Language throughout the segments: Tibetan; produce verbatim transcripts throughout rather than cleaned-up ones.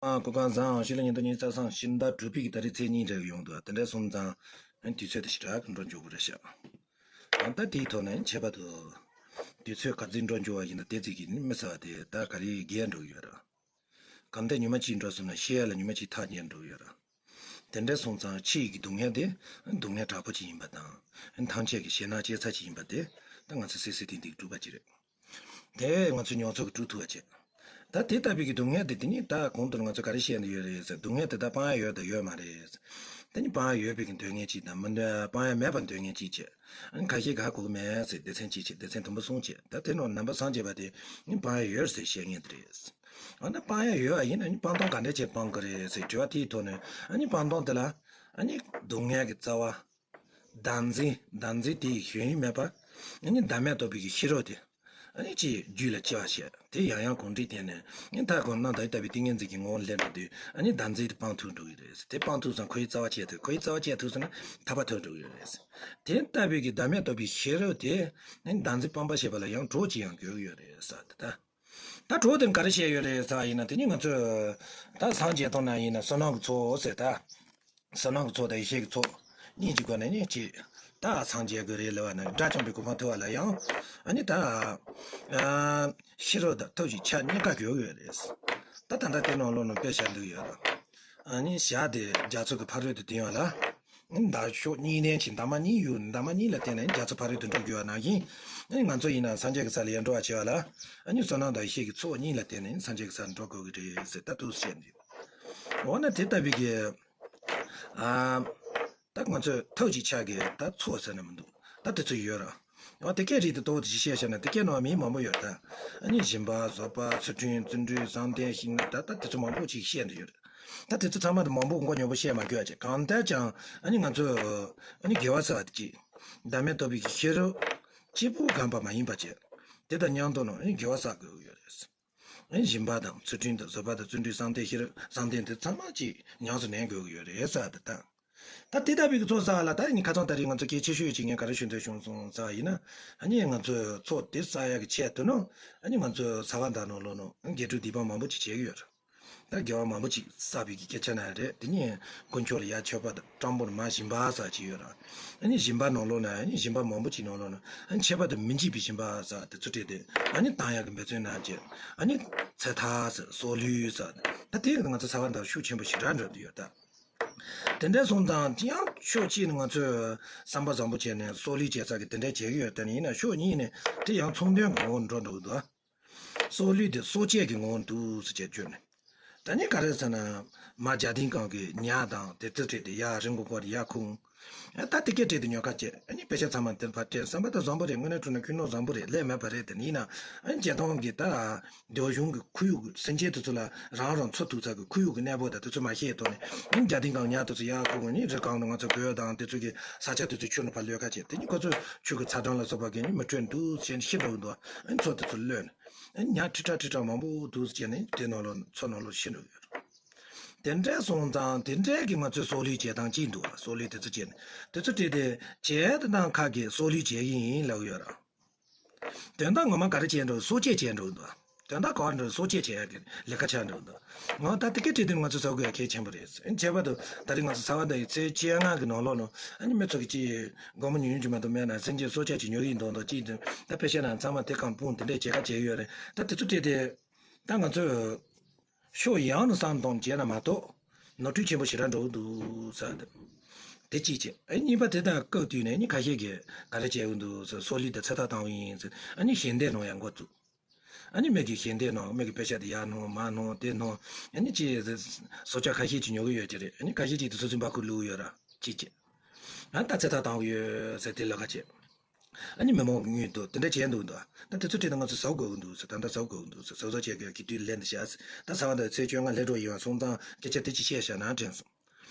ཨ། སྐུ་ཁམས་བཟང་། ཕྱི་ལོ་ཉིས་སྟོང་ཉི་ཤུ་རྩ་གསུམ་ཕྱི་ཟླ་དྲུག་པའི་གི་ཏ་རིག་ཚེས་གཉིས་རེ་ཡོང་འདུག་དེ་འདྲ་སོང་ཙང་དུས་ཚོད་དེ་ཞེ་དྲག་གི་འགྲོ་འཇུག་གི་རེད་ཤག་ཨ། ད་དེའི་ཐོག་ནས་ཁྱད་པར་དུ་དུས་ཚོད་ག་ཚོད་འགྲོ་འཇུག་པ་ཡིན་ན་དེ་ཙམ་གྱིས་ནི་མི་ཟ་བ་དེ་ད་ག་རེ་རྒས་འགྲོ་གི་ཡོད་ར། གང་ལྟར་ཉི་མ་གཅིག་འགྲོ་སོང་ན་ཤི་ཡ་ལ་ཉི་མ་གཅིག་ཐག་ཉེ་འགྲོ་གི་ཡོད་ར། དེ་འདྲ་སོང་ཙང་ཕྱི་ཡི་གི་སྡུག་བསྔལ་དེ་སྡུག་བསྔལ་དྲག་པོ་ཅིག་ཡིན་པ་དང་། ཐམས་ཅད་ཀྱི་ཞེད་སྣང་སྐྱེ་ས་ཅིག་ཡིན་པ་དེ་ད་ང་ཚོ་སིལ་སིལ་ཏིག་ཏིག་གྲུབ་པ་ཅིག་རེད། དེ་ང་ཚོས་མྱོང་ཚོར་གྱི་སྒྲུབ་ཐུབ་པ་བྱེད། ད་དེ་ལྟ་བུའི་གི་སྡུག་བསྔལ་དེ་དེ་ནི་ད་གོང་དུ་ང་ཚོས་ག་རེ་བཤད་ནས་ཡོད་རེད་ཟེར། སྡུག་བསྔལ་དེ་ད་སྤང་ཡ་ཡོད་དང་ཡོད་མ་རེད། དེ་ནི་སྤང་ཡ་ཡོད་པའི་གི་འདོད་མཁན་གཅིག་དང་མི་འདོད་སྤང་ཡ་མེད་པ་འདོད་མཁན་གཅིག་བྱས། ཁ་ཤས་ཀྱིས་ཧ་གོ་གི་མེད་ཟེར། སྡེ་ཚན་གཅིག་བྱས། སྡེ་ཚན་དུམ་བུ་གསུམ་བྱས། ད་དེ་ནང་ནང་པ་སངས་རྒྱས་པ་དེ་ནི་སྤང་ཡ་ཡོད་ཟེར་བཤད་མཁན་དེ་རེད། འོ་ན་སྤང་ཡ་ཡོད་པ་ཡིན་ན་ནི་སྤང་སྟངས་ག་འདྲ་བྱས་སྤང་གི་རེད་ཟེར་དྲི་བ་དེའི་ཐོག་ནས། ཨ་ནི་སྤང་སྟངས་དེ་ལ་ཨ་ནི་སྡུག་བསྔལ་གྱི་རྩ་བ། བདག་འཛིན། བདག་འཛིན་དེའི་གཞན་ཡུལ་མེད་པ། ཨ་ནི་བདག་མེད་རྟོགས་པའི་གི་ཤེས་རབ་དེ། ཨ་ནི་ཅིག་རྒྱུད་ལ་སྐྱེ་བར་བྱེད། དེ་ཡང་ཡང་གོམས་འདྲིས་བསྟེན་ནས། ཨ་ནི་ད་གོང་ནང་ད་ལྟ་བའི་ཏིང་ངེ་འཛིན་གྱི་ངོ་བོ་ལེན་འགྲོ་དུས། ཨ་ནི་བདག་འཛིན་དེ་སྤང་ཐུབ་འགྲོ་གི་རེད། དེ་སྤང་ཐུབ་ཙང་ཁོའི་རྩ་བ་བཅད་ཐུབ། ཁོའི་རྩ་བ་བཅད་ཐུབ་སོང་ན་ཐར་པ་ཐོབ་འགྲོ་གི་རེད། དེ་ལྟ་བུའི་གི་བདག་མེད་རྟོགས་པའི་ཤེས་རབ་དེ། ཨ་ནི་བདག་འཛིན་སྤངས་པ་ཞེས་པ་ལ་ཡང་གྲོགས་ཅིག་ཡང་དགོས་ཀྱི་ཡོད་རེད་ཟེར་ཏེ་ད། ད་གྲོགས་དེ་ག་རེ་བཤད་ཡོད་རེད་ཟེར་བ་ཡིན་ན། དེ་ནི་ང་ཚོས་ད་སངས་རྒྱས་ཐོག་ན་ཡིན་ན་བསོད་ནམས་ཀྱི་ཚོགས་ཟེར། ད་བསོད་ནམས་ཀྱི་ཚོགས་དང་ཡེ་ཤེས་ཀྱི་ཚོགས་གཉིས་ཀྱི་སྒོ་ནས་ནི་གཅིག་ད་སངས་རྒྱས་དགོས་རེད་ལབ་པ་ན། དགྲ་བཅོམ་པའི་གོ་འཕང་ཐོབ་པ་ལ་ཡང་ཨ་ནི་ད་ཨ་ཤེས་རབ་དང་ཐབས་ཀྱི་ཆ་གཉིས་ཀ་དགོས་ཀྱི་ཡོད་རེད། ད་ད་ལྟ་དེ་ནང་ལོགས་ནས་དཔེ་བཤད་འདུག་ཡོད་རེད། ཨ་ནི་ཞག་དེ་རྒྱ་མཚོ་གི་ཕ་རོལ་ཏུ་དེ་ཡོང་ལ། ད་ཕྱོགས་གཉིས་ལྡན་གྱི་འདབ་མ་གཉིས་ཡོད། འདབ་མ་གཉིས་ལ་བརྟེན་ནས་རྒྱ་མཚོ་ཕ་རོལ་ཏུ་འགྲོ་དགོས་པ་ནང་བཞིན། ང་ཚོ་ཡིན་ན་སངས་རྒྱས་ཀྱི་ས་ལ་ཡར་འགྲོ་བར་བྱེད་པ་ལ། ཨ་ནི་བསོད་ནམས་དང་ཡེ་ཤེས་ཀྱི་ཚོགས་གཉིས་ལ་བརྟེན་ནས་སངས་རྒྱས་ཀྱི་ས་ལ་འགྲོ་དགོས་ཀྱི་རེད་ཟེར་ད་དུ་བཤད་འདུག་འོ་ན་དེ་ལྟ་བུའི་གི་ཨ་ད་ང་ཚོས་ཐབས་ཀྱི་ཆ་གི་ད་ཚོགས་ཟེར་ན་མི་འདུག་ད་དེ་ཚོ་ཡོད་ར། འོ་དེ་སྐད་རིགས་དེ་ཏོག་ཙམ་ཅིག་བཤད་བཞག་ན་དེ་སྐད་ནང་མིང་མང་པོ་ཡོད་ད། ཨ་ནི་སྦྱིན་པ། བཟོད་པ། ཚུལ་ཁྲིམས། བརྩོན་འགྲུས། བསམ་གཏན། ཞི་གནས། ད་ད་དེ་ཚོ་མང་པོ་ཅིག་བཤད་འདི་ཡོད་རེད། ད་དེ་ཚོ་ཚང་མ་དེ་མང་པོ་མགོ་ཉོབ་པོ་བཤད་མ་དགོས་པ་བྱས། གང་ལྟར་ཀྱང་ཨ་ནི་ང་ཚོས་ཨ་ནི་དགེ་བ་ཟེར་བ་དེ་གཅིག་བདག་མེད་རྟོགས་པའི་གི་ཤེས་རབ་གཅིག་པུ་སྒོམ་པ་མ་ཡིན་པ་བྱས། དེ་དང་མཉམ་དུ་ནང་ཨ་ནི་དགེ་བ་བསགས་དགོས་ཀྱི་ཡོད་རེད། ཨ་ནི་སྦྱིན་པ་དང་ཚུལ་ཁྲིམས་དང་བཟོད་པ་དང་བརྩོན་འགྲུས། བསམ་གཏན། ཤེས་རབ། བསམ་གཏན་དེ་ཚང་མ་གཅིག་ཉམས་སུ་ལེན་དགོས་ཀྱི་ཡོད་རེད་ཟེར་བ་དེ་དང་། ད་དེ་ལྟ་བུའི་གི་ཚོགས་བསགས་ལ། ད་ནི་ཁ་སང་ད་རེས་ང་ཚོ་གལ་ཆེ་ཤོས་ཅིག་ངས་ག་རེ་ཞུ་འདོད་བྱུང་སོང་ཟེར་བ་ཡིན་ན། ཨ་ནི་ང་ཚོས་ཚོགས་དེ་བསགས་ཡག་གི་ཆེད་དུ་ནོ། ཨ་ནི་ང་ཚོས་ས་བོན་དང་ནང་ལོགས་ནོ་དགེ་ཕྲུག་སྡིག་པ་མང་པོ་ཅིག་བྱེད་ཀྱི་ཡོད་རེད། ད་དགེ་བ་མང་པོ་ཅིག་བསགས་པའི་གི་སྐད་ཆ་ན་རེད། དེ་ནི་དཀོན་མཆོག་ལ་ཡར་མཆོད་པ་དང་སྤྲང་པོར་མར་སྦྱིན་པ་ཟེར་བ་ཅིག་ཡོད་རེད། ཨ་ནི་སྦྱིན་པ་ནང་ལོགས་ན། ཨ་ནི་སྦྱིན་པ་མང་པོ་ཅིག་ནང་ལོགས་ན། ཨ་ནི་ཁྱད་པར་དུ་མི་འཇིགས་པའི་སྦྱིན་པ་ཟེར་དེ་ཚོ་སྤྲད་དེ། ཨ་ནི་བཏང་ཡག་གི་འབད་བརྩོན་གནང་བྱས། ཨ་ནི་ཚེ་ཐར་ཟེར། སྲོག་བླུ་ཟེར། ད་དེ་ང་ཚོ་ས་བོན་དང་ཤུགས་ཆེན་པོ་ཞེ་དྲག་འགྲོ་གི་ཡོད་ད། དེ་འདྲ་སོང་ཙང་ཡང་ཕྱོགས་གཅིག་ནས་ང་ཚོས་བསམ་པ་བཟང་པོ་བྱས་ནས་སྲོག་བླུ་བྱེད་ས་གི་དེ་འདྲ་བྱེད་ཀྱི་ཡོད་དེ། ཡིན་ན་ཕྱོགས་གཉིས་ནས་དེ་ཡང་མཚུངས་ལྡན་གྱི་ངོ་བོར་འགྲོ་འགྲོ་གི་འདུག་སྲོག་བླུ་དེ་སྲོག་བཅད་ཀྱི་ངོ་བོར་འདུག་ཟེར་བྱས་བརྗོད་ནས། ད་ནི་ག་རེ་ཟེར་ན། མར་རྒྱ་ལྡིང་སྒང་གི་ཉ་དང་དེ་ཚོ་སྤྲད་དེ་ཡར་རི་མགོ་སྐོར་ཡར་ཁུག་ད་དེ་སྐད་སྤྲད་དེ་ཉོ་ཁ་བྱས། ཨ་ནི་དཔེ་ཆ་ཚང་མ་དེར་ཕར་སྤྲད། བསམ་པ་ད་བཟང་པོ་རེད། དངོས་གནས་དྲང་གནས་ཁྱོན་ནོར་བཟང་པོ་རེད། ལས་མེད་པ་རེད། དེ་ཡིན་ན་ཨ་ནི་རྒྱལ་ཐང་གི་ད་འདོད་གཞུང་གི་ཁོར་ཡུག་གི་སེམས་ཅན་དེ་ཚོ་ལ་རང་རང་འཚོ་ཐུབ་ས་གི་ཁོར་ཡུག་གི་གནས་བབ་དང་དེ་ཚོ་མ་ཤེས་ཐོག་ནས། ཨ་ནི་རྒྱ་ལྡིང་སྒང་ཉ་དེ་ཚོ་ཡར་ཁུག་ནི་རི་སྒང་དུ་ང་ཚོ་གོས་དང་དེ་ཚོ་གི་ས་ཆ་དེ་ཚོ་ཁྱོན་ནས་ཕར་གློད་ཁ་བྱས། དེ་ནི་ཁོ་ཚོ་ཆུ་གི་ཚ་གྲང་ལ་སོགས་པ་གི་ནི་མི་སྤྲོད་འདུག་ཟེར་ནས་ཤི་འགྲོ་གི་འདུག་ཨ་ནི་མཚོ་དེ་ཚོ་གློད་ནས། ཨ་ནི་ཉ་ཁྲི་ཕྲག་ཁྲི་ཕྲག་མང་པོ་འདུག་ཟེར་ནས་དེ་ནང་ལོགས་མཚོ་ནང་ལོགས་ཤི་འགྲོ་གི་ཡོད་རེད། དེ་འདྲ་སོང་ཙང་དེ་འདྲའི་གི་ང་ཚོའི་སྲོག་བླུའི་བྱེད་སྟངས་གཅིག་འདུག་སྲོག་བླུའི་དེ་ཚོ་བྱེད་ནས་དེ་ཚོ་བྲིས་ཏེ་བྱེད་དེ་དང་ཁ་གི་སྲོག་བླུའི་བྱེད་ཀྱི་ཡིན་ལབ་ཡོད་ར། དོན་དག་ངོ་མ་ག་རེ་བྱེད་འགྲོ། སྲོག་བཅད་བྱེད་འགྲོ་འདུག་དོན་དག་ག་རེ་འགྲོ། སྲོག་བཅད་བྱེད་ཡ་གི་ལས་ཀ་ཆགས་འགྲོ་འདུག་ང་ད་དེ་གའི་བྲིས་དེ་ང་ཚོ་ཟ་དགོས་ཡ་གལ་ཆེན་པོ་རེད། བྱས་པ་དུ་ད་རེས་ང་ཚོ་ས་བོན་དང་ཡི་ཚེས་བཅོ་ལྔ་གི་ནང་ལོགས་ནང་ཨ་ནི་མི་ཚོ་གི་ཅི་སྒོར་མོ་ཉུང་ཉུང་ཅིག་མ་གཏོགས་མེད་ན་སེམས་ཅན་སྲོག་ཆགས་ཅིག་ཉོ་གི་ཡིན་མདོག་མདོག་ཅིག་དང་། ད་ཕལ་ཆེར་ན་ཚང་མ་དེ་གང་སྤུངས་དེ་འདྲས་བྱེད་ཁ་བྱེད་ཡོད་རེད། ད་དེ་ཚོ་བྲིས་ཏེ་ད་ང་ཚོས་ཕྱོགས་ཡང་ནས་བསམ་གཏོང་བྱས་ན་མ་གཏོགས་ནོར་འཁྲུལ་ཆེན་པོ་ཞེ་དྲག་འགྲོ་གི་འདུག་ཟེར་ཏེ། དེ་གཅིག་བྱས། ཨ་གཉིས་པ་དེ་དང་སྐབས་དུས་ནས་ནི་ཁ་ཤས་ཀྱིས་ག་རེ་བྱས་ཡོད་འདུག་ཟེར། སྲོག་བླུ་དེ་ཚེ་ཐར་བཏང་བ་ཡིན་ཟེར། ཨ་ནི་ཞལ་འདེབས་གནང་ཡ་འགོ་བཙུགས། ཨ་ནི་མི་གིས་ཞལ་འདེབས་གནང་། མི་གིས་པེ་ཤ་དེ་ཡར་གནང་མར་གནང་དེ་གནང་། ཨ་ནི་ཅི་སྲོག་ཆགས་ཁ་ཤས་ཅིག་ཉོ་གི་ཡོད་ཀྱི་རེད། ཨ་ནི་ཁ་ཤས་ཅིག་དེ་སོ་སོའི་འབག་ཁུག་བླུགས་ཡོད་ར་གཅིག་བྱས། ཨ་ད་ཚེ་ཐར་བཏང་གི་ཡོད་ཟེར་དེ་ལ་ཁ་བྱས། ཨ་ནི་མི་མང་གི་དངུལ་འདུག་དེ་འདྲ་བྱས་འདུག་འདུག་ད་དེ་ཚོ་བྲིས་ན་ང་ཚོ་ཟ་དགོས་ཀྱི་འདུག་ཟེར། ད་ལྟ་ཟ་དགོས་ཀྱི་འདུག་ཟེར། ཟ་ཟ་བྱས་ཀྱི་དུས་ལེན་དུ་བཞག་ཟེར། ད་ཟ་བ་དང་ཚེས་བཅོ་ལྔ་སླེབས་འགྲོ་ཡིན་པ་སོང་ཙང་སྐད་ཆ་དེ་ཅིག་བཤད་བཞག་ན་དྲན་སོང་།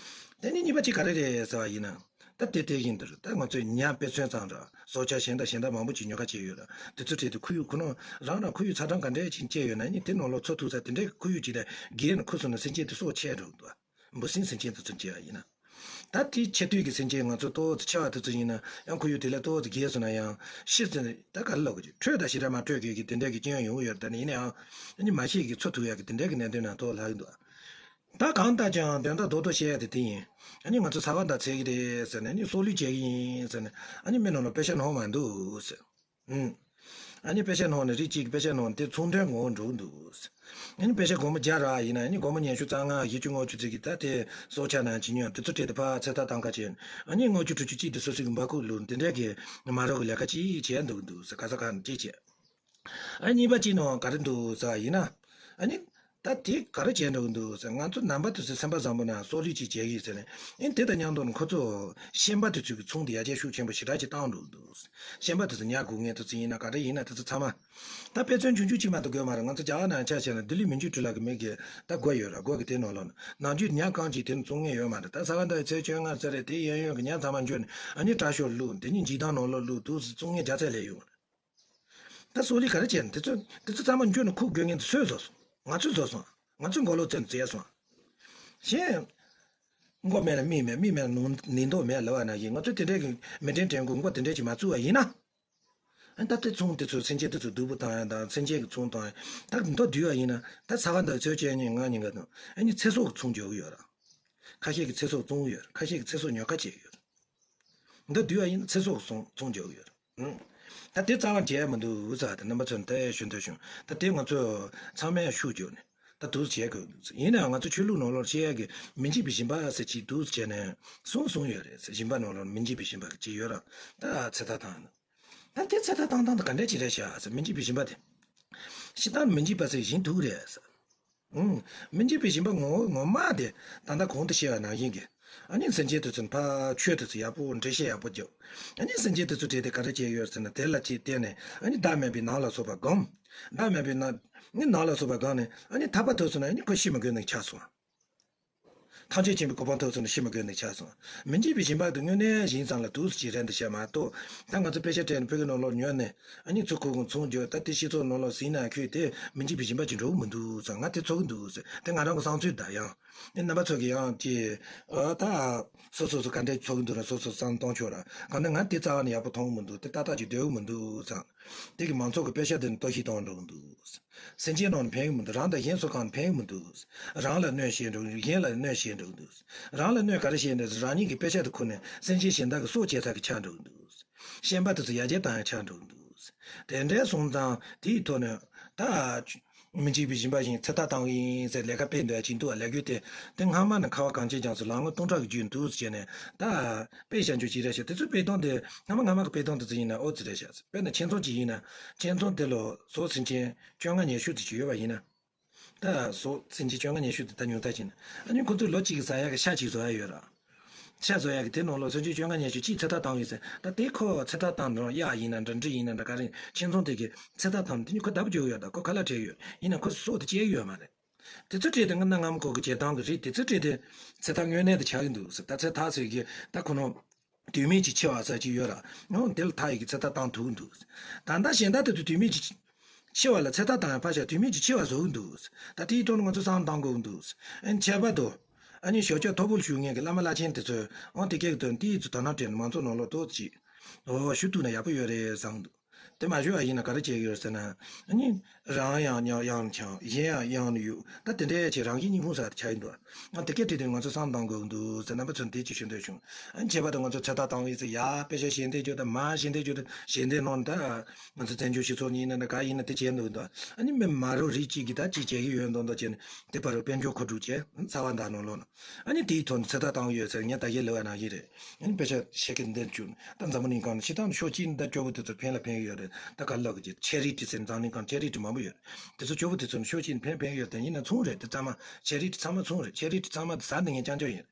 དེ་ནས་གཉིས་པ་གཅིག་ག་རེ་རེད་ཟེར་བ་ཡིན་ན། ད་དེ་དེ་བཞིན་དུ་རེད། ད་ང་ཚོས་ཉ་དཔེ་མཚོན་ཙམ་ར་སྲོག་ཆགས་གཞན་དང་གཞན་དག་མང་པོ་ཅིག་ཉོ་ཁ་བྱས་ཡོད་ར། དེ་ཚོ་བྲིས་ཏེ་ཁོར་ཡུག་ཁོ་ན་རང་རང་ཁོར་ཡུག་ཚ་གྲང་ག་འདྲས་ཅིག་སྐྱེས་ཡོད་ན་ནི་དེ་ནང་ལོགས་འཚོ་ཐུབ་ས་དེ་འདྲའི་ཁོར་ཡུག་ཅིག་ལ་རྒས་ནས་ཁུ་སོང་ན་སེམས་ཅན་དེ་སྲོག་ཆད་འགྲོ་གི་འདུག་འབུ་སྲིན་སེམས་ཅན་དེ་ཚོ་མཇལ་བ་ཡིན་ན། ད་དེའི་ཆེ་བསྟོད་ཀྱི་སེམས་ཅན་ང་ཚོ་ཏོག་ཙམ་ཆེ་བ་དེ་ཚོ་ཡིན་ན་ཡང་ཁོར་ཡུག་དེ་ལས་ཏོག་ཙམ་རྒས་སོང་ན་ཡང་ཤི་ཟིན་ད་ག་རེ་ལབ་དགོས་ཀྱི། འཕྲོད་དང་ཞེ་དྲག་མ་འཕྲོད་མཁན་གྱི་དེ་འདྲ་གི་རྐྱེན་ཡང་ཡོང་གི་ཡོད་རེད། ད་ནི་ཡིན་ན་ཡང་ཨ་ནི་མ་ཤི་གི་འཚོ་ཐུབ་ཡག་གི་དེ་འདྲ་གི་གནད་དོན་ནང་ཐོག་ལྷག་གི་འདུག་ད་གང་ལྟར་ཀྱང་དོན་དག་རྡོག་རྡོག་བཤད་ཡ་དེ་དེ་ཡིན། ཨ་ནི་ང་ཚོ་ས་ག་ཟླ་ཚེས་ཀྱི་རེད་ཟེར་ནས། ཨ་ནི་སྲོག་བླུ་བྱེད་ཀྱི་ཡིན་ཟེར་ནས། ཨ་ནི་མི་ནང་ལ་པེ་ཤ་ནོར་མ་འདུག་ཟེར། ཨུམ། ཨ་ནི་པེ་ཤ་ནོར་ནས་རིགས་གཅིག་གི་པེ་ཤ་ནོར་དེ་ཚོང་དོན་ངོ་འགྲོ་འདུག་ཨ་ནི་པེ་ཤ་སྒོར་མོ་བརྒྱ་རག་ཡིན་ན། ཨ་ནི་སྒོར་མོ་ཉི་ཤུ་རྩ་ལྔ་བཞི་བཅུ་ལྔ་བཅུ་ཙམ་གྱི་ད་དེ་སྲོག་ཆགས་ནང་ཅི་ཉོ། དེ་ཚོ་སྤྲད་དེ་ཕར་ཚོད་ལྟ་བཏང་ཁ་བྱས། ཨ་ནི་ལྔ་བཅུ་དྲུག་ཅུ་གཅིག་དེ་སོ་སོ་གི་འབག་ཁུག་བླུགས། དེ་འདྲ་གི་མ་རོགས་གི་ལས་ཀ་ཅིག་བྱས་འདུག་འདུག་ཟེར། ག་ས་ག་ནས་ཅིག་བྱས། ཨ་ནི་གཉིས་པ་གཅིག་ནང་ག་རེ་འདུག་ཟེར་བ་ཡིན་ན། ཨ་ནི་ད་དེ་ག་རེ་བྱས་འགྲོ་གི་འདུག་ཟེར། ང་ཚོ་ནང་པ་དེ་ཚོས་སེམས་པ་བཟང་པོ་ན་སྲོག་བླུ་ཅིག་བྱེད་ཀྱི་ཟེར་ནས། ཨ་ནི་དེ་དང་མཉམ་དུ་ཁོ་ཚོ་ཤན་པ་དེ་ཚོའི་གི་ཚོང་དེ་ཡར་རྒྱས་ཤུགས་ཆེན་པོ་ཞེ་དྲག་ཅིག་བཏང་འགྲོ་གི་འདུག་ཤན་པ་དེ་ཚོ་ཉར་དགོས་ངེས་དེ་ཚོ་ཡིན་ན། ག་རེ་ཡིན་ན་དེ་ཚོ་ཚང་མ། ད་དཔེ་མཚོན་ཆུང་ཆུང་གཅིག་མ་གཏོགས་དགོས་མ་རེད། ང་ཚོ་རྒྱ་གར་ནང་ཆ་བཞག་ན་ལྡི་ལི་མི་འགྱུར་འགྲུལ་ལ་གི་མི་གི་ད་སྒོ་ཡོད་ར། སྒོ་གི་དེ་ནང་ལོགས་ན་ནང་རྒྱུ་ཉ་རྐང་གཅིག་དེ་ནི་བཙོང་མཁན་ཡོད་མ་རེད། ད་ས་ག་ཟླ་ཚེས་བཅོ་ལྔ་ཚེ་རེད། དེ་གཡས་གཡོན་གི་ཉ་ཚང་མ་འཇོག་ནས། ཨ་ནི་དྲ་ཤོག་བླུགས། དེ་ནི་འཇིགས་སྟངས་ནང་ལོགས་བླུགས་འདུག་ཟེར། བཙོང་མཁན་རྒྱ་ཚད་ལས་ཡོང་རེད། ད་སྲོག་བླུ་ག་རེ་བྱས་ན། དེ་ཚོ་དེ་ཚོ་ཚང་མ་འཇོག་ནས་ཁུག་དགོས་ངེས་དེ་སུས་བཟོ་སོང་། ང་ཚོས་བཟོ་སོང་། ང་ཚོས་མགོ་ལོག་བཙལ་ནས་བཙལ་སོང་། གཞན། མགོ་མེད་ལ་མིག་མེད། མིག་མེད་ལ་ནུ་ནུས་མདོག་མེད་ལབ་པ་ནང་བཞིན། ང་ཚོས་དེ་འདྲའི་གི་མི་དྲན་དྲན་དགོས་མགོ་དེ་འདྲའི་ཅིག་མ་བཙུགས་པ་ཡིན་ན། ཨ་ནི་ད་ལྟའི་ཚོང་དེ་ཚོ་སེམས་ཅན་དེ་ཚོ་སྡུག་པོ་བཏང་ཡ་དང་། སེམས་ཅན་གྱི་ཚོང་བཏང་ཡ། ད་མདོར་བསྡུས་པ་ཡིན་ན། ད་ས་ག་ཟླ་ཚེས་བཅོ་གཉིས་ང་གཉིས་ཀ་དང་། ཨ་ནི་ཚེ་སྲོག་གི་ཚོང་རྒྱག་གི་ཡོད་ར། ཁ་ཤས་ཀྱིས་ཚེ་སྲོག་བཙོང་གི་ཡོད་ར། ཁ་ཤས་ཀྱིས་ཚེ་སྲོག་ཉོ་ཁ་བྱེད་ཀྱི་ཡོད་ར། མདོར་བསྡུས་པ་ཡིན་ན་ཚེ་སྲོག་གི་ཚོང་ཚོང་རྒྱག་གི་ཡོད་ར། ཨང་། ད་དེ་རྩ་བ་བྱས་མི་འདུག་ཟེར། ད་རྣམ་པ་ཚོ་ནས་ད་ཞུ་འདོད་བྱུང་། ད་དེ་ང་ཚོ་ཚང་མས་ཤུགས་བརྒྱབ་ནས་ད་འདུག་བྱེད་དགོས་འདུག་ཡིན་ནའང་ང་ཚོ་ཆོས་ལུགས་ནང་ལོགས་བཤད་ཡ་གི་མི་འཇིགས་པའི་སྦྱིན་པ་ཟེར་ཅིག་འདུག་བྱས་ནས་གསུངས་གསུངས་ཡོད་རེད་ཟེར། སྦྱིན་པ་ནང་ལོགས་མི་འཇིགས་པའི་སྦྱིན་པ་གི་ཅིག་ཡོད་ར། ད་ཚེ་ཐར་བཏང་ནས། ད་དེ་ཚེ་ཐར་བཏང་སྟངས་དེ་ག་འདྲས་ཅིག་རེད་ཤག་ཟེར། མི་འཇིགས་པའི་སྦྱིན་པ་དེ། ཤི་སྟངས་མི་འཇིགས་པ་ཟེར་བཞིན་འདུག་རེད་ཟེར། ཨང་། མི་འཇིགས་པའི་སྦྱིན་པ་ངོ་ངོ་མ་དེ་ད་ལྟ་གོང་དུ་བཤད་པ་ནང་བཞིན་གྱི། ཨ་ནི་སེམས་ཅན་དེ་ཚོ་ཕར་ཆོས་དེ་ཚོ་ཡག་པོ་འགྲེལ་བཤད་ཡག་པོ་བརྒྱབ། ཨ་ནི་སེམས་ཅན་དེ་ཚོ་བྲིས་ཏེ་ག་རེ་བྱས་ཡོད་ཟེར་ན། དེ་ལ་ཅིག་བརྟེན་ནས་ཨ་ནི་བདག་མེད་པའི་ནང་ལ་སོགས་པ་སྒོམ། བདག་མེད་པའི་ནང་ནི་ནང་ལ་སོགས་པ་སྒོམ་ནས། ཨ་ནི་ཐར་པ་ཐོབ་སོང་ན་ཨ་ནི་ཁོ་ཤི་མི་དགོས་ནས་ཆགས་སོང་། ཐམས་ཅད་མཁྱེན་པའི་གོ་འཕང་ཐོབ་སོང་ན་ཤི་མི་དགོས་ནས་ཆགས་སོང་། མི་འཇིགས་པའི་སྦྱིན་པ་དེ་དངོས་གནས་ཡིན་ཙང་ལ་འདུག་སེ་ཅིག་རེད་འདུག་བཤད་མ་གཏོགས། ད་ང་ཚོ་པེ་ཤ་སྤྲད་ནས་ཕ་གི་ནང་ལོགས་ཉོས་ནས་ཨ་ནི་ཚུར་ཁུར་གོང་ཚོང་རྒྱག། ད་དེ་སྤྱི་ཚོགས་ནང་ལོགས་ཟིན་ན་ཁྱོད་དེ་མི་འཇིགས་པའི་སྦྱིན་པ་ཅིག་འགྲོ་གི་མི་འདུག་ཟེར། ང་དེ་ཚོར་གི་འདུག་ཟེར། དེ་ང་རང་གི་བསམ་ཚུལ་ད། ཡང་ཨ་ནི་རྣམ་པ་ཚོ་གིས་ཡང་ཅིག་ཨ་ད་སོ་སོ་སོ་ག་འདྲས་ཚོར་གི་འདུག་ན་སོ་སོ་བསམ་གཏོང་ཆོག་ར། གང་ལྟར་ང་དེ་རྩ་བ་ནས་ཡག་པོ་མཐོང་གི་མི་འདུག་དེ་ཏག་ཏག་ཅིག་སྡོད་གི་མི་འདུག་ཟེར། དེ་གིས་མང་ཚོགས་ཀྱི་པེ་ཤ་དེ་ནི་གཏོར་བཤིག་གཏོང་འགྲོ་གི་འདུག་སེམས་ཅན་ནང་ནས་ཕན་གི་མི་འདུག་རང་དང་གཞན་སུ་གང་ནས་ཕན་གི་མི་འདུག་རང་ལ་གནོད་བྱེད་འགྲོ་གི་འདུག་གཞན་ལ་གནོད་བྱེད་འགྲོ་གི་འདུག་རང་ལ་གནོད་ག་རེ་བྱེད་འདུག་རང་ཉིད་ཀྱི་པེ་ཤ་དེ་ཁུར་ནས་སེམས་ཅན་གཞན་དག་གི་སྲོག་བཅད་ཚར་གི་ཆགས་འགྲོ་གི་འདུག་ཤན་པ་དེ་ཚོ་ཡར་རྒྱས་བཏང་ཡ་ཆགས་འགྲོ་གི་འདུག་དེ་འདྲའི་སོང་ཙང་དེའི་ཐོག་ནས་ད་མི་འཇིགས་པའི་སྦྱིན་པ་བཞིན་ཚེ་ཐར་བཏང་གི་ཡིན་ཟེར་ལས་ཀ་སྤེལ་འདོད་ཡ་ཅིག་འདུག་བ། ལས་འགུལ་དེ་དེ་སྔ་མ་ནས་ཁ་བ་གངས་ཅན་ལྗོངས་སུ་ལོ་ངོ་སྟོང་ཕྲག་གི་རྒྱུན་འདུག་ཟེར་བྱས་ནས་ད་དཔེ་བཞག་རྒྱུ་ཅིག་རེད་ཤག་དེ་ཚོའི་དཔེ་སྟོན་དེ་སྔ་མ་སྔ་མ་གི་དཔེ་སྟོན་དེ་ཚོ་ཡིན་ན་ཨོ་ཙི་རེད་ཤག་དཔེར་ན་ཁྱིམ་ཚང་ཅིག་ཡིན་ན། ཁྱིམ་ཚང་དེ་ལ་ཟོག་སེམས་ཅན་བཅོ་ལྔ་ཉི་ཤུ་ཙམ་ཅིག་ཡོད་པ་ཡིན་ན། ད་ཟོག་སེམས་ཅན་བཅོ་ལྔ་ཉི་ཤུ་དེ་ད་ཉུང་མཐའ་ཕྱིན་ན། ཨ་ནི་ཁོ་ཚོས་ལོ་གཅིག་གི་ཟ་ཡག་གི་ཤ་གཅིག་བཟོ་ཡ་ཡོད་ར། ཤ་བཟོ་ཡག་གི་དེ་ནང་ལོགས་སེམས་ཅན་བཅོ་ལྔ་ཉི་ཤུ་གཅིག་ཚེ་ཐར་བཏང་ཡོད་ཟེར། ད་དེ་ཁོ་ཚེ་ཐར་བཏང་འགྲོ། གཡག་ཡིན་ན་འདྲ། འབྲི་ཡིན་ན་འདྲ། ག་རེ་ཁྱིམ་ཚང་དེ་གི་ཚེ་ཐར་བཏང་དེ་ནི་ཁོ་བརྡབ་འཇོག་ཡོད། ད་ཁོ་ཁ་ལག་སྤྲད་ཡོད། ཡིན་ན་ཁོ་སྲོག་དེ་བཅད་ཡོད་མ་རེད། དེ་ཚོ་སྤྲད་དེ་སྔ་ན་སྔ་མོ་ཁོ་གི་བྱེད་སྟངས་གི་རིགས་དེ་ཚོ་སྤྲད་དེ་ཚེ་ཐར་དངོས་གནས་དེ་ཆགས་ཀྱི་འདུག་ཟེར། ད་ཚེ་ཐར་ཟེར་གི་ད་ཁོ་ནོ། དུས་མིན་གྱི་འཆི་བ་ཟེར་གྱི་ཡོད་ར། ཡང་དེ་ལ་ཐར་ཡི་གི་ཚེ་ཐར་བཏང་ཐུབ་ཀྱི་འདུག་ད་ལྟ་གཞན་དག་དེ་ཚོ་དུས་མིན་གྱི་འཆི་བ་ལ་ཚེ་ཐར་བཏང་ཡ་ཕར་བཞག་དུས་མིན་གྱི་འཆི་བ་བཟོ་གི་འདུག་ད་དེའི་ཐོག་ནས་ང་ཚོ་བསམ་བློ་གཏང་དགོས་ཀྱི་འདུག་ཨ་ནི་ཁྱད་པར་དུ་ཨ་ནི་ཞབས་ཕྱི་མཐོ་པོ་ཞུ་མཁན་གྱི་བླ་མ་བླ་ཆེན་དེ་ཚོས་འོང་དེ་སྐད་ཀྱི་དོན་དེའི་ཚོ་དོ་སྣང་སྤྲད་ནས་མང་ཚོགས་ནང་ལོགས་ཏོག་ཙམ་ཅིག་འོ་ཞུ་ཐུབ་ན་ཡག་པོ་ཡོད་རེད་བསམ་གྱི་འདུག་དེ་མ་ཞུ་བ་ཡིན་ན་ག་རེ་བྱེད་ཀྱི་ཡོད་ཟེར་ན། ཨ་ནི། རང་ཡང་གཡང་ལ་འཁྱམས། གཞན་ཡང་གཡང་ལ་གཡུག་ད་དེ་འདྲའི་ཆེད་རང་གཞན་གཉིས་ཕུང་ཟེར་ཆགས་ཡིན་འདུག་ཨ་དེ་སྐད་དྲིས་དུས་ང་ཚོ་བསམ་བློ་གཏང་དགོས་ཀྱི་འདུག་ཟེར་རྣམ་པ་ཚོར་འདི་ཅིག་ཞུ་འདོད་བྱུང་། ཨ་ནི་ཁྱད་པར་དུ་ང་ཚོ་ཚེ་ཐར་བཏང་བའི་ཚེ་ཡ་དཔེ་ཆ་ཞལ་འདེབས་རྒྱུ་དང་མར་ཞལ་འདེབས་རྒྱུ་དང་ཞལ་འདེབས་གནང་ད། ང་ཚོ་བཙན་བྱོལ་སྤྱི་ཚོགས་ནས་ཡིན་ན་འདྲ་ག་ཡིན་ན་དེ་བྱས་འདུག་འདུག་ཨ་ནི་མི་མ་རུ་རིགས་གཅིག་གིས་ད་ཅིག་བྱེད་ཀྱི་ཡོད་མདོག་མདོག་བྱས་ནས་དེ་བར་དུ་དཔལ་འབྱོར་མཁོ་སྒྲུབ་བྱས་ཚ་བ་འདའ་ནང་ལོགས་ལ། ཨ་ནི་དེའི་ཐོག་ནས་ཚེ་ཐར་བཏང་གི་ཡོད་ཟེར་ངས་ད་གཞི་ལབ་པ་ནང་བཞིན་རེད། ཨ་ནི་དཔེ་ཆ་ཤེས་ཀྱི་འདིར་བཅུག་ད་འཛམ་བུ་གླིང་སྒང་ལ་སྤྱིར་བཏང་ཕྱོགས་གཅིག་ནས་ད་སྐྱོ་པོ་དེ་ཚོ་ཕན་ལ་ཕན་གྱི་ཡོད་རེད། ད་ག་ལབ་ཀྱི་ཆེ་རི་ཊི་ཟེར་འཛམ་གླིང་སྒང་ཆེ་རི་ཊི་མང་པོ་ཡོད་རེད། དེ་ཚོ་སྐྱོ་པོ་དེ་ཚོ་ནི་ཕྱོགས་གཅིག་ནས་ཕན་ཕན་གྱི་ཡོད་དེ་ཡིན་ན་ཚོང་རེད། དེ་ཚང་མ་ཆེ་རི་ཊི་ཚང་མ་ཚོང་རེད། ཆེ་རི་ཊི་ཚང་མ་དེ་ཟ་འདི་ངས་རྐྱང་རྐྱང་ཡིན།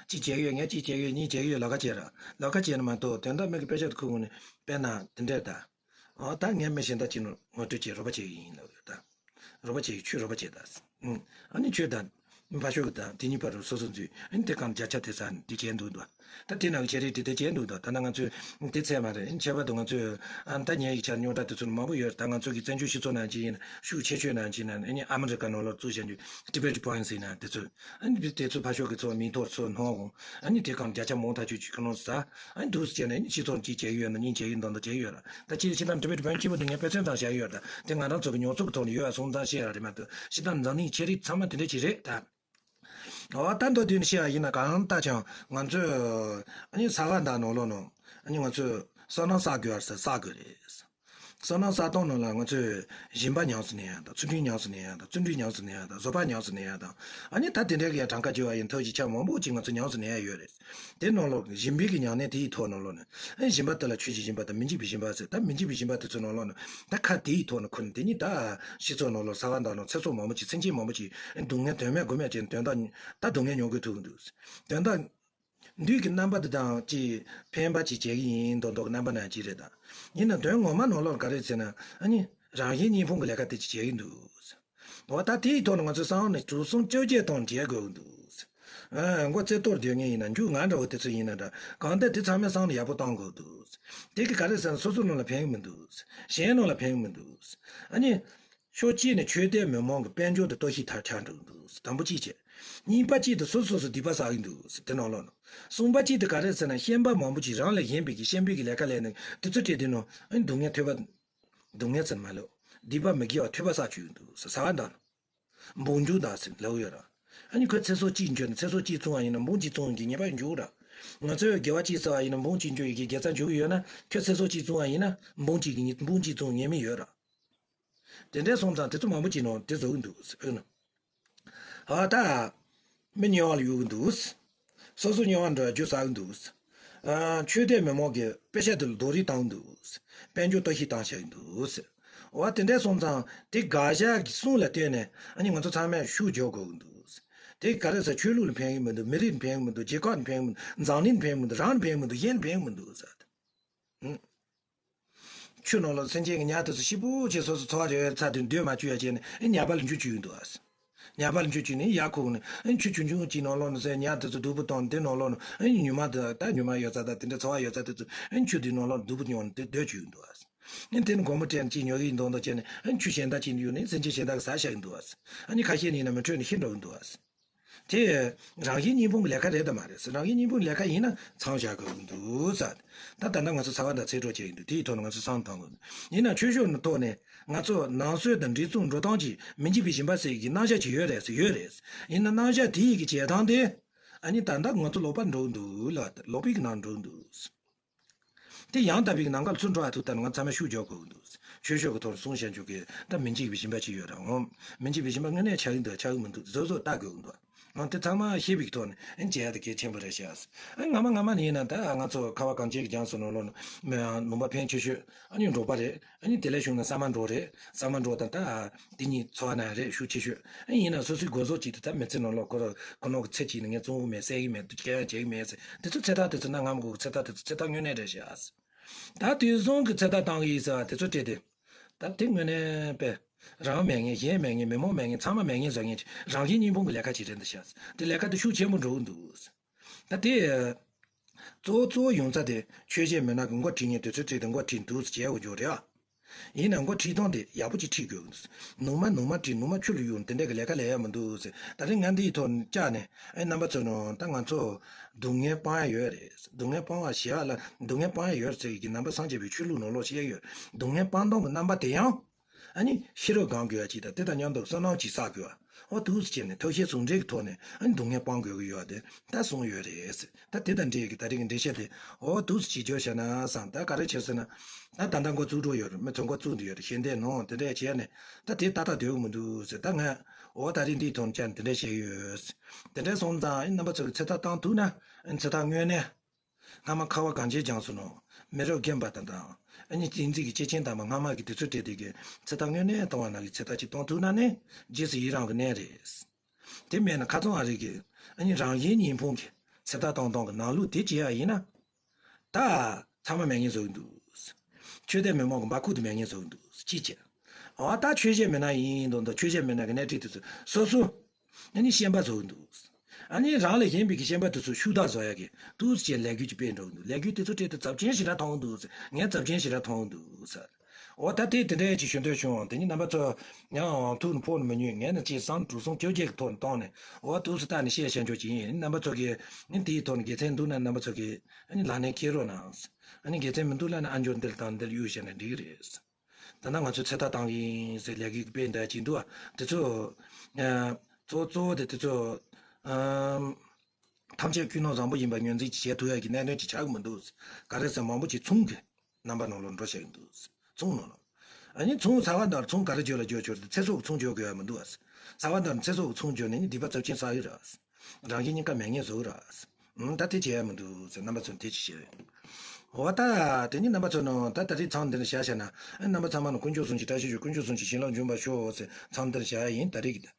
གཅིག་བྱེད་ཀྱི་ཡོད། ངས་གཅིག་བྱེད་ཀྱི་ཡོད། གཉིས་བྱེད་ཀྱི་ཡོད། ལབ་ཁ་བྱས་ར། ལབ་ཁ་བྱས་ན་མ་གཏོགས་དོན་དག་མེད་ཀྱི་དཔེ་ཆ་དེ་ཁུར་འོང་ནས་དཔེར་ན་དེ་འདྲས་ད། ཨོ་ད་ངས་མི་གཞན་དག་ཅིག་ནང་ངོ་སྤྲོད་བྱེད་རོགས་པ་བྱེད་ཀྱི་ཡིན་ལབ་ཡོད་ད། རོགས་པ་བྱེད་ཀྱི་ཁྱོད་རོགས་པ་བྱེད་ད། ཨུམ། ཨ་ནི་ཁྱོད་ད། ཕ་ཤོག་གི་ད་དེ་གཉིས་བར་དུ་སོ་སོ་འཛུལ། ཨ་ནི་དེ་གང་བརྒྱ་ཆ་དེ་ཟ་ནས་དེ་བྱས་འདུག་འདུག་ད་དེ་ནང་གི་ཆེ་རི་ཊི་དེ་བྱས་འདུག་འདུག་ད་ནང་ང་ཚོས་དེ་ཚད་མ་རེད། ཨ་ནི་ཁྱད་པར་དུ་ང་ཚོས་ཨ་ད་ཉེ་ཡི་ཆར་རྙོག་དྲ་དེ་ཚོ་ནི་མང་པོ་ཡོད་རེད། ད་ང་ཚོ་གི་བཙན་བྱོལ་སྤྱི་ཚོགས་ནང་ཅིག་ཡིན་ན་ཤུགས་ཆེ་ཤོས་ནང་ཅིག་ན་ཨ་ནི་ཨ་མི་རི་ཀ་ནང་ལོགས་བཙུགས་བཞག་རྒྱུ་ཊི་བེ་ཊི་པོ་ཡིན་ཟེར་ན་དེ་ཚོ། ཨ་ནི་དེ་ཚོ་ཕ་ཤོག་གི་ཚོ་མིང་ཐོག་ཚོ་སྣོན་འོང་། ཨ་ནི་དེ་གང་བརྒྱ་ཆ་མང་ཐག་ཆོད་ཅིག་གི་ནང་ཟ། ཨ་ནི་འདུག་སེ་བྱས་ནས་ཨ་ནི་སྤྱི་ཚོགས་ཀྱིས་བྱས་ཡོད་ན་གཉིས་བྱས་ཡོད་མདོག་མདོག་བྱས་ཡོད་ར། ད་ཅི་ཕྱི་ལམ་ཊི་བེ་ཊི་པོ་ཡིན་སྐྱིད་པོ་འདུག་ངས་དཔེ་མཚོན་ཙམ་བཞག་ཡོད་ར། ད་དེ་ང་རང་ཚོ་གི་མྱོང་ཚོར་གི་ཐོག་ནས་ཡོད་པ་སོང་ཙང་བཤད་ཡ་རེད་མ་གཏོགས་སྤྱིར་བཏང་འཛམ་གླིང་ཆེ་རིགས་ཚང་མ་དེ་འདྲ་ཅིག་རེད་ད། འོ་ད་མདོར་བསྡུས་ནས་བཤད་པ་ཡིན་ན་གང་ལྟར་ཀྱང་ང་ཚོས་ཨ་ནི་ས་ག་ཟླ་ནང་ལོགས་ནང་ཨ་ནི་ང་ཚོས་བསོད་ནམས་བསགས་དགོས་པ་རེད། བསགས་དགོས་རེད། བསོད་ནམས་བསགས་སྟངས་ནང་ལ་ང་ཚོས་སྦྱིན་པ་ཉམས་སུ་ལེན་ཡག་དང་། བརྩོན་འགྲུས་ཉམས་སུ་ལེན་ཡག་དང་། བརྩོན་འགྲུས་ཉམས་སུ་ལེན་ཡག་དང་། བཟོད་པ་ཉམས་སུ་ལེན་ཡག་དང་། ཨ་ནི་ད་དེ་འདྲའི་གི་ཡང་གྲངས་ཀ་བརྗོད་པ་ཡིན་ཐབས་ཀྱིས་ཆ་མང་པོ་ཅིག་ང་ཚོ་ཉམས་སུ་ལེན་ཡག་ཡོད་རེད། དེ་ནང་ལོགས་སྦྱིན་པའི་གི་ཉམས་ལེན་དེའི་ཐོག་ནང་ལོགས་ནས་ཨ་ནི་སྦྱིན་པ་དེ་ལ་ཆོས་ཀྱི་སྦྱིན་པ་དང་མི་འཇིགས་པའི་སྦྱིན་པ་ཟེར། ད་མི་འཇིགས་པའི་སྦྱིན་པ་དེ་ཚོ་ནང་ལོགས་ནས་ད་ཁ་དེའི་ཐོག་ནས་ཁུར་ནས། དེ་ནི་ད་སྤྱི་ཚོགས་ནང་ལོགས་ས་ག་ཟླ་ནང་ཚེ་སྲོག་མང་པོ་ཅིག། སེམས་ཅན་མང་པོ་ཅིག་སྡུག་བསྔལ་དོན་མེད་དགོས་མེད་ཅིག་དོན་དག་ད་སྡུག་བསྔལ་མྱོང་དགོས་ཐུག་གི་འདུག། དོན་དག་འདུས་ཀྱི་རྣམ་པ་དེ་དང་ཅིག་ཕན་པ་ཅིག་བྱེད་ཀྱི་ཡིན་མདོག་མདོག་གི་རྣམ་པ་ནང་ཅིག་རེད། ད་ཡིན་ན་དོན་ངོ་མ་ནང་ལོགས་ག་རེ་ཟེར་ན། ཨ་ནི་རང་གཞན་གཉིས་ཕུང་གི་ལས་ཀ་དེ་ཅིག་བྱེད་ཀྱི་འདུག། འོ་ད་དེའི་ཐོག་ནས་ང་ཚོའི་བསམ་བློ་ནི་དྲུག་གསུམ་བཅོ་བརྒྱད་བཏང་བྱེད་དགོས་ཀྱི་འདུག། ཨ་མགོ་རྩེ་གཏོར་སྡོད་མཁན་ཡིན་ན་འཇུ། ང་འདྲ་བོ་དེ་ཚོ་ཡིན་ན་འདྲ། གང་ལྟར་དེ་ཚང་མའི་བསམ་བློ་ཡག་པོ་གཏོང་དགོས་འདུག། དེ་གི་ག་རེ་ཟེར་ན་སོ་སོ་ནང་ལ་ཕན་གྱི་མི་འདུག། གཞན་ནང་ལ་ཕན་གྱི་མི་འདུག། ཨ་ནི་ཕྱོགས་གཅིག་ནས་ཆོས་དད་མི་མང་གི་དཔལ་འབྱོར་དེ་གཏོར་བཤིག་ཐལ་ཆགས་འགྲོ་གི་འདུག། དང་པོ་གཅིག་བྱས། གཉིས་པ་གཅིག་དེ་སོ་སོ་སོ་སྡིག་པ་བསགས་ཀྱི་འདུག་དེ་ནང་ལོགས་ནས། གསུམ་པ་གཅིག་དེ་ག་རེ་ཟེར་ན་ཤན་པ་མང་པོ་ཅིག་རང་ལས་གཞན་པའི་གི་ཤན་པའི་གི་ལས་ཀ་ལས་ནས་དེ་ཚོ་བྲིས་དུས་ནང་ཨ་ནི་སྡུག་བསྔལ་ཐོས་པ། སྡུག་བསྔལ་ཚུར་མ་ལོག། སྡིག་པ་མི་དགེ་བ་ཐོས་པ་བསགས་བཅུག་གི་འདུག། ཟ་བ་དང་འབུང་འཇུག་དང་ཟེར་ལབ་ཡོད་ར། ཨ་ནི་ཁོས་ཚེ་སྲོག་གཅིག་འཇོག་ནས་ཚེ་སྲོག་གཅིག་བཙོང་བ་ཡིན་ན་འབུང་གཅིག་བཙོང་གི་ཉེས་པ་འཇོག་ར། ང་ཚོས་དགེ་བ་གཅིག་བསགས་པ་ཡིན་ན་འབུང་གཅིག་འཇོག་གི་དགེ་རྩ་འཇོག་གི་ཡོད་ན། ཁོས་ཚེ་སྲོག་གཅིག་བཙོང་བ་ཡིན་ན་འབུང་གཅིག་གི་ཉེས། འབུང་གཅིག་བཙོང་ཉེས་དམིགས་ཡོད་ར། དེ་འདྲའི་སོང་ཙང་དེ་ཚོ་མང་པོ་ཅིག་ནང་དེ་བཟོ་གི་འདུག་ཟེར་ཨོ་ན། ཨ་ད། མི་དམྱལ་བ་ལ་གཡུག་གི་འདུག། སོ་སོ་དམྱལ་བ་འགྲོ་རྒྱུ་བསགས་གི་འདུག། ཨ་ཆོས་དད་མི་མང་གི་དཔེ་ཆ་དེ་ལ་རྡོག་རིལ་བཏང་གི་འདུག། དཔལ་འབྱོར་གཏོར་བཤིག་བཏང་བཞག་གི་འདུག། འོ་དེ་འདྲའི་སོང་ཙང་དེ་དགག་བཞག་གི་གསུང་ལ་བརྟེན་ནས་ཨ་ནི་ང་ཚོ་ཚང་མས་ཤུགས་རྒྱག་དགོས་ཀྱི་འདུག། དེ་ག་རེ་ཟེར། ཆོས་ལུགས་ལ་ཕན་གྱི་མི་འདུག། མི་རིགས་ལ་ཕན་གྱི་མི་འདུག། རྒྱལ་ཁབ་ལ་ཕན་གྱི་མི་འདུག། འཛམ་གླིང་ལ་ཕན་གྱི་མི་འདུག། རང་ལ་ཕན་གྱི་མི་འདུག། གཞན་ལ་ཕན་གྱི་མི་འདུག་ཟེར། ཨང་། ཆུ་ནང་ལ་སེམས་ཅན་གྱི་ཉ་དེ་ཚོ་ཤི་པོ་བྱས་སོ་སོ་འཚོ་བ་རོལ་བའི་ཚ་དེ་སྡོད་མ་བཅུག་ཡ་བྱས་ནས་ཨེ་ཉ་པ་ལ་འཇུ་བཅུག་གི་འདུག་ཨ། ཉ་པ་ལ་འཇུ་བཅུག་ནས་ཡར་ཁུག་ནས་ཨེ་ཆུ་ཆུང་ཆུང་ཅིག་ནང་ལོགས་ནས་ཟེར། ཉ་དེ་ཚོ་སྡུག་པོ་བཏང་། དེ་ནང་ལོགས་ནས་ཨེ་ཉུལ་མ་དེ་ད་ཉུལ་མ་ཡོད་ཚད་ད་དེ་འདྲ་འཚོ་བ་ཡོད་ཚད་དེ་ཚོ་ཨེ་ཆུ་དེའི་ནང་ལོགས་སྡུག་པོ་མྱོང་ནས་དེ་སྡོད་བཅུག་གི་འདུག་ཨ། ཨེ་དེ་ནས་སྒོར་མོ་སྤྲད་ནས་ཅིག་ཉོ་གི་ཡིན་མདོག་མདོག་བྱས་ནས་ཨེ་ཆུ་གཞན་དག་ཅིག་གཡུགས་ནས་སེམས་ཅན་གཞན་དག་གིས་ཟ་བཞག་གི་འདུག་ཨ། ཨ་ནི་ཁ་ཤས་ནི་ཡིན་ན་མི་འཕྲོད་ནས་ཤི་འགྲོ་གི་འདུག་ཨ། དེ་རང་གཞན་གཉིས་ཕུང་གི་ལས་ཀ་རེད་དམ་མ་རེད་ཟེར། རང་གཞན་གཉིས་ཕུང་གི་ལས་ཀ་ཡིན་ན་མཚམས་བཞག་དགོས་ཀྱི་འདུག་ཟེར། ད་ད་ལྟ་ང་ཚོ་ཚ་བ་དང་ཚེ་སྲོག་བཅད་ཀྱི་འདུག། དེའི་ཐོག་ནས་ང་ཚོ་བསམ་བཏང་དགོས། ཡིན་ན་ཆོས་ཕྱོགས་ནས་ཐོག་ནས་ང་ཚོ་ནང་གསོས་དང་འདྲེ་བཙུགས་འགྲོ་སྟངས་ཀྱི་མི་འཇིགས་པའི་སྦྱིན་པ་ཟེར་གྱི་རྣམ་གཞག་ཅིག་ཡོད་རེད་ཟེར། ཡོད་རེད། ཡིན་ན་རྣམ་གཞག་དེ་ཡི་གི་བྱེད་སྟངས་དེ་ཨ་ནི་ད་ལྟ་ང་ཚོ་ལོག་པར་འགྲོ་གི་འདུག་ལ། ལོག་པའི་གི་ནང་འགྲོ་གི་འདུག། དེ་ཡང་དག་པའི་ནམ་མཁའ་ལ་ཚུར་འགྲོ་བ་ཐུག་ལྟར་ང་ཚང་མས་ཤུགས་རྒྱག་དགོས་ཀྱི་འདུག། ཆོས་ཕྱོགས་ཀྱི་ཐོག་ནས་གསུང་བཤད་འཇོག་གི་ད་མི་འཇིགས་པའི་སྦྱིན་པ་ཅིག་ཡོད་ར། འོང་། མི་འཇིགས་པའི་སྦྱིན་པ་དངོས་གནས་ཆགས་ཀྱི་འདུག་ཆགས་ཀྱི་མི་འདུག་གཟབ་གཟབ་ལྟ་དགོས་ཀྱི་འདུག། འོང་། དེ་ཚང་མ་ཤེས་པའི་ཐོག་ནས་ཨེ་བྱེད་ཡ་དེ་གལ་ཆེན་པོ་རེད་ཤག། ཨེ་སྔ་མ་སྔ་མ་ནས་ཡིན་ན་ད་ང་ཚོ་ཁ་བ་གངས་ཅན་གྱི་ལྗོངས་སུ་ནང་ལོགས་ནས་ལུང་པ་ཕན་ཆེ་ཤོས་ཨ་ནི་འབྲོག་པ་རེད། ཨ་ནི་དེ་ལས་བྱུང་ན་ཟ་མ་འབྲོག་རེད། ཟ་མ་འབྲོག་དང་ད། དེ་གཉིས་འཚོ་བ་ནང་རེད་ཤུགས་ཆེ་ཤོས། ཨེ་ཡིན་ན་སོ་སོའི་སྒོ་ཟོག་ཅིག་དེ་ད་མི་ཚེ་ནང་ལོགས་ཁོ་རང་ཁོ་ནོ་གི་ཚེ་གཅིག་ནས་ངས་བཙོང་གི་མེད། བསད་ཀྱི་མེད། སྐྱེལ་ཡང་བྱེད་ཀྱི་མེད་ཟེར། དེ་ཚོ་ཚེ་ཐར་དེ་ཚོ་གནའ་སྔ་མོ་གི་ཚེ་ཐར་དེ་ཚོ་ཚེ་ཐར་དངོས་གནས་རེད་ཤག། ད་དུས་བཟང་གི་ཚེ་ཐར་བཏང་གི་ཡིན་ཟེར་བ་དེ་ཚོ་བྲིས་ཏེ། ད་དེ་དངོས་གནས་པས་རང་མེད་མཁན་གཞན་མེད་མཁན་མི་མང་མེད་མཁན་ཚང་མ་མེད་མཁན་བཟོ་མཁན་ཅིག་རང་གཞན་གཉིས་ཕུང་གི་ལས་ཀ་ཅིག་རེད་འདུག་ཤག། དེ་ལས་ཀ་དེ་ཤུགས་ཆེན་པོ་འགྲོ་གི་འདུག། ད་དེ། གཙོ་བོ་གཙོ་བོ་ཡོང་ས་དེ་ཆོས་བྱེད་མི་སྣ་གི་མགོ་ཁྲིད་མཁན་དེ་ཚོའི་གྲས་དེ་མགོ་ཁྲིད་འདུག་ཟེར་བྱས་འོ་ཅོག་རེད་ཨ། ཡིན་ན་མགོ་ཁྲིད་སྟངས་དེ་ཡག་པོ་ཅིག་ཁྲིད་དགོས་ཀྱི་འདུག། ནུ་མ་ནུ་མ་ཁྲིད། ནུ་མ་ཆུ་ལ་གཡུག་ནས་དེ་འདྲ་གི་ལས་ཀ་ལས་ཡ་མི་འདུག་ཟེར། ད་རེས་ང་འདིའི་ཐོག་བཅར་ནས་ཨེ་རྣམ་པ་ཚོ་ནང་ད་ང་ཚོ་སྡུག་བསྔལ་སྤང་ཡ་ཡོད་རེད། སྡུག་བསྔལ་སྤང་བ་ཞེས་པ་ལ་སྡུག་བསྔལ་སྤང་ཡ་ཡོད་རེད་ཟེར་གྱི་ནང་པ་སངས་རྒྱས་པའི་ཆོས་ལུགས་ནང་ལོགས་བཤད་ཡོད། སྡུག་བསྔལ་སྤང་སྟངས་ཀྱི་རྣམ་པ་དེ་ཡང་ཨ་ནི་ཤེས་རབ་སྒོམ་དགོས་པ་ཅིག་དང་དེ་དང་མཉམ་དུ་བསོད་ནམས་ཅིག་བསགས་དགོས་པ། འོ་འདུག་སེ་བྱས་ནས་ཐབས་ཤེས་ཟུང་འབྲེལ་གྱི་ཐོག་ནས་ཨ་ནི་སྡུག་བསྔལ་སྤང་དགོས་ཀྱི་ཡོད་པ་དེ་ད་གསུངས་ཡོད་རེད། ད་དེ་དང་འབྲེལ་གྱི་ད་རེས་ཀྱི་འགྲེལ་བཤད་དེ་འོ་འདུག་སེ་བྱས་བརྗོད་བྱས་ན་བསམ། ད་ག་རེ་བྱས་ཟེར་ན། ད་ད་ལྟ་འགོ་བཙུགས་འགྲོ་ཡོད་རེད། མི་ཚོ་འགོ་བཙུགས་འདི་ཡོད་རེད། ཞལ་འདེབས་གནང་དེ་འདྲས་བྱས་ནས་ད་དེ་ཏག་ཏག་སྡོད་ཀྱི་མི་འདུག་ཟེར། ད་ང་འོ་ད་རེས་འདིའི་ཐོག་ནས་བཅར་ནས་དེ་འདྲས་བཤད་ཡོད། དེ་འདྲས་སོང་ཙང་ཨ་ནི་རྣམ་པ་ཚོ་གི་ཚེ་ཐར་བཏང་ཐུབ་ན་ཨ་ནི་ཚེ་ཐར་དངོས་གནས། སྔ་མ་ཁ་བ་གངས་ཅན་ལྗོངས་སུ་ནོ། མི་རབས་རྒན་པ་དང་དང་། ཨ་ནི་བསྟན་འཛིན་གྱི་སྐྱེས་ཆེན་དམ་པ་སྔ་མ་གི་དུས་ཚོད་སྤྲད་དེ་གི་ཚེ་ཐར་དངོས་གནས་གཏོང་བ་ནང་གི་ཚེ་ཐར་ཅིག་གཏོང་ཐུབ་ན་ནི་རྗེས་སུ་ཡི་རང་གི་གནས་རེད། དེ་མེད་ན་ཁ་ཚང་ཨ་རིག་གི་ཨ་ནི་རང་གཞན་གཉིས་ཕུང་གི་ཚེ་ཐར་གཏོང་སྟངས་ཀྱི་ནང་ལུགས་དེ་བྱེད་ཡ་ཡིན་ན། ད་ཚང་མ་མེད་མཁན་བཟོ་གི་འདུག། ཆོས་དད་མི་མང་གི་འབའ་ཁུག་དེ་མེད་མཁན་བཟོ་གི་འདུག་ཅི་བྱེད། འོ་ད་ཆོས་བྱེད་མི་སྣ་ཡིན་མདོག་མདོག་ཆོས་བྱེད་མི་སྣ་གི་སྣེ་ཁྲིད་དེ་ཚོ་སོ་སོ། ཨ་ནི་ཤན་པ་བཟོ་གི་འདུག། ཨ་ནི་རང་ལས་གཞན་པའི་གི་ཤན་པ་དེ་ཚོ་ཤུགས་དར་བཟོ་ཡ་གི་འདུག་ཅེས་ལས་འགུལ་ཅིག་སྤེལ་འགྲོ་གི་འདུག། ལས་འགུལ་དེ་ཚོ་སྤྲད་དེ་ཚབས་ཆེན་ཞེ་དྲག་མཐོང་གི་འདུག་ཟེར། ངས་ཚབས་ཆེན་ཞེ་དྲག་མཐོང་གི་འདུག་ཟེར། འོ་ད་དེ་དེ་འདྲ་ཅིག་ཞུ་འདོད་བྱུང་། དེ་ནི་རྣམ་པ་ཚོ་ཡང་ཐུགས་ནས་ཕོག་ནས་མི་ཉན། ངས་ནི་ཅིག་བསམ་དྲུག་གསུམ་བཅོ་བརྒྱད་ཀྱི་ཐོག་ནས་བཏང་ནས་འོ་འདུག་སེ་བལྟས་ནས་བཤད་བཤད་འཇོག་ཅིག་ཡིན། རྣམ་པ་ཚོ་གི་ནི་དེའི་ཐོག་ནས་དགེ་མཚན་འདུག་ན་རྣམ་པ་ཚོ་གི་ཨ་ནི་ལག་ལེན་འཁྱེར་རོགས་གནང་། ཨ་ནི་དགེ་མཚན་མི་འདུག་ལབ་ན་ཨ་འབྱོར་འདིར་དང་འདིར་གཡུག་བྱས་ན་འགྲིག་གི་རེད། ད་ནང་ང་ཚོས་ཚེ་ཐར་བཏང་གི་ཡིན་ཟེར་ལས་འགུལ་སྤེལ་འདྲ་ཅིག་འདུག་ཨ། དེ་ཚོ། ཨ། གཙོ་གཙོ་བོ་དེ་དེ་ཚོ། ཨམ། ཐམས་ཅད་ཀུན་སློང་བཟང་པོ་ཡིན་པ་ངོས་འཛིན་ཅིག་བྱེད་ཐུབ་ཡ་གི་གནད་དོན་ཅིག་ཆགས་ཀྱི་མི་འདུག། ག་རེ་ཟེར་མང་པོ་ཅིག་ཚོང་གི་རྣམ་པ་ནང་ལོགས་འགྲོ་བཞག་གི་འདུག། ཚོང་ནང་ལོགས། ཨ་ནི་ཚོང་ཟ་བ་དང་ཚོང་ག་རེ་བརྗོད་ལ་བརྗོད་ཆོག་རེད། ཚེ་སྲོག་གི་ཚོང་བརྗོད་དགོས་ཡ་མི་འདུག་ཨ། ཟ་བ་དང་ཚེ་སྲོག་གི་ཚོང་བརྗོད་ནས་ནི་སྡིག་པ་ཚབས་ཆེན་བསགས་ཡོད་ར། རང་གི་སྙིང་ག་མེ་ངན་བཟོ་གི་ར། ཨུམ། ད་དེ་བྱེད་ཡ་མི་འདུག་ཟེར་རྣམ་པ་ཚོ་དེ་ཅིག་བཤད་ཡོད། འོ་ད་དེ་ནི་རྣམ་པ་ཚོ་ནང་ད་ད་རེས་མཚམས་འདིར་བཞག་བྱས་ན། ཨ། རྣམ་པ་ཚང་མ་ནང་དཀོན་མཆོག་གསུམ་གྱི་བཀྲ་ཤིས་ཤོག། དཀོན་མཆོག་གསུམ་གྱི་བྱིན་རླབས་འབྱུང་བར་ཤོག་ཟེར་མཚམས་འདིར་བཞག་ཡ་ཡིན་ད་རེས་ཀྱི།